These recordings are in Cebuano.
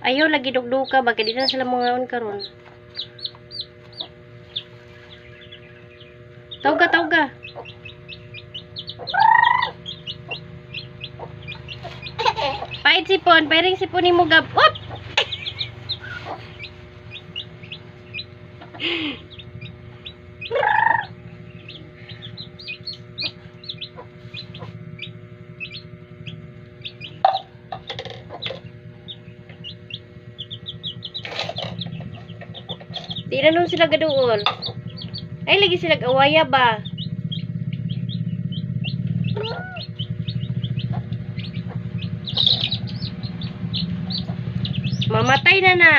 Ayaw lagi dugduka ba kay di na sila mangaon karon. Tawga, tawga. Pait sipon, pairing sipon nimo Gab. Op! Di na nun sila gaduol. Ay, lagi sila awaya ba? Mamatay na na.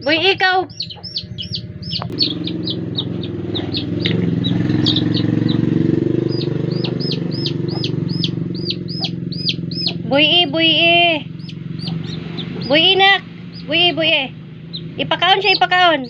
Boy, ikaw. Boy, e, boy, e. Boy, e, nak. Boy, e, boy, e. Ipakaon siya, ipakaon.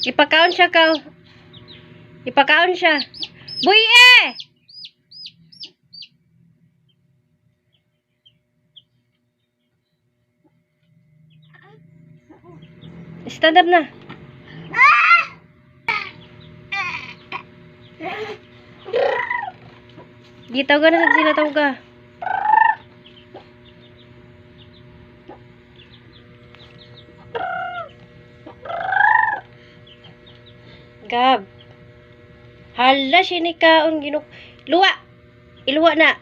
Ipakaon siya, kaw. Ipakaon siya. Boy, eh! Stand up na. Gitaw ka na sa sila tawga. Gab. Hala siya ni kaon ginuk. Luwa. Iluwa na.